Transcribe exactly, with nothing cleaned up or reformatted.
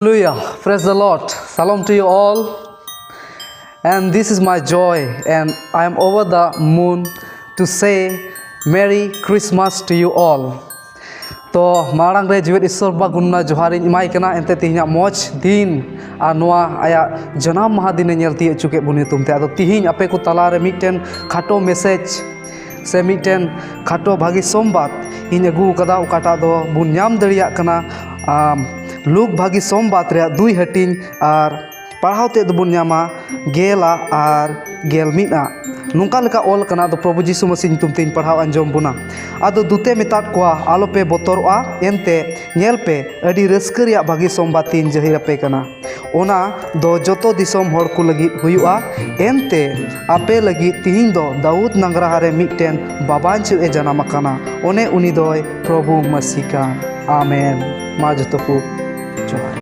Hallelujah. Praise the Lord. Shalom to you all. And this is my joy, and I am over the moon to say Merry Christmas to you all. ᱛᱚ ᱢᱟᱲᱟᱝ ᱨᱮ ᱡᱤᱣᱮᱫ ᱤᱥᱥᱚᱨ ᱵᱟᱵᱟ ᱜᱩᱱᱱᱟ ᱡᱚᱦᱟᱨᱤᱧ ᱮᱢᱟᱭ ᱠᱟᱱᱟ, ᱮᱱᱛᱮ ᱛᱮᱦᱮᱧᱟᱜ ᱢᱚᱡᱽ ᱫᱤᱱ ᱟᱨ ᱱᱚᱣᱟ ᱟᱭᱟᱜ ᱡᱟᱱᱟᱢ ᱢᱟᱦᱟ ᱫᱤᱱᱮ ᱧᱮᱞ ᱛᱤᱭᱳᱜ ᱦᱚᱪᱚ ᱠᱮᱫ ᱵᱚᱱ ᱧᱩᱛᱩᱢ ᱛᱮ᱾ ᱟᱫᱚ ᱛᱤᱦᱤᱧ ᱟᱯᱮ ᱠᱚ ᱛᱟᱞᱟᱨᱮ ᱢᱤᱫᱴᱮᱱ ᱠᱷᱟᱴᱚ ᱢᱮᱥᱮᱡᱽ ᱥᱮ ᱢᱤᱫᱴᱮᱱ ᱠᱷᱟᱴᱚ ᱵᱷᱟᱹᱜᱤ ᱥᱚᱢᱵᱟᱫ ᱤᱧ ᱟᱹᱜᱩ ᱟᱠᱟᱫᱟ, ᱚᱠᱟᱴᱟᱜ ᱫᱚ ᱵᱚᱱ ᱧᱟᱢ ᱫᱟᱲᱮᱭᱟᱜ ᱠᱟᱱᱟ ᱟᱢ, ᱞᱩᱠ ᱵᱷᱟᱹᱜᱤ ᱥᱚᱢᱵᱟᱫ ᱨᱮᱭᱟᱜ ᱫᱩᱭ ᱦᱟᱹᱴᱤᱧ ᱟᱨ ᱯᱟᱲᱦᱟᱣ ᱛᱮᱫ ᱫᱚᱵᱚᱱ ᱧᱟᱢᱟ ᱜᱮᱞ ᱟᱜ ᱟᱨ ᱜᱮᱞ ᱢᱤᱫ ᱟᱜ᱾ ᱱᱚᱝᱠᱟ ᱞᱮᱠᱟ ᱚᱞ ᱠᱟᱱᱟ, ᱟᱫᱚ ᱯᱨᱚᱵᱷᱩ ᱡᱤᱥᱩ ᱢᱟᱹᱥᱤ ᱧᱩᱛᱩᱢ ᱛᱮᱧ ᱯᱟᱲᱦᱟᱣ ᱟᱸᱡᱚᱢ ᱵᱚᱱᱟ᱾ ᱟᱫᱚ ᱫᱩᱛᱮ ᱢᱮᱛᱟᱫ ᱠᱚᱣᱟ, "ᱟᱞᱚᱯᱮ ᱵᱚᱛᱚᱨᱚᱜᱼᱟ, ᱮᱱᱛᱮ ᱧᱮᱞ ᱯᱮ, ᱟᱹᱰᱤ ᱨᱟᱹᱥᱠᱟᱹ ᱨᱮᱭᱟᱜ ᱵᱷᱟᱹᱜᱤ ᱥᱚᱢᱵᱟᱫ ᱛᱤᱧ ᱡᱟᱹᱦᱤᱨ ᱟᱯᱮ ᱠᱟᱱᱟ᱾ ᱚᱱᱟ ᱫᱚ ᱡᱚᱛᱚ ᱫᱤᱥᱚᱢ ᱦᱚᱲ ᱠᱚ ᱞᱟᱹᱜᱤᱫ ᱦᱩᱭᱩᱜᱼᱟ, ᱮᱱᱛᱮ ᱟᱯᱮ ᱞᱟᱹᱜᱤᱫ ᱛᱤᱦᱤᱧ ᱫᱚ ᱫᱟᱣᱩᱫ ᱱᱟᱝᱜᱽᱨᱟᱦᱟ ᱨᱮ ᱢᱤᱫᱴᱮᱱ ᱵᱟᱵᱟᱱᱪᱩ ᱮ ᱡᱟᱱᱟᱢ ᱟᱠᱟᱱᱟ, ᱚᱱᱮ ᱩᱱᱤ ᱫᱚᱭ ᱯᱨᱚᱵᱷᱩ ᱢᱟᱹᱥᱤ ᱠᱟᱱ᱾" ᱟᱢᱮᱱ᱾ ᱢᱟ ᱡᱚᱛᱚ ᱠᱚ ᱡᱚᱦᱟᱨ᱾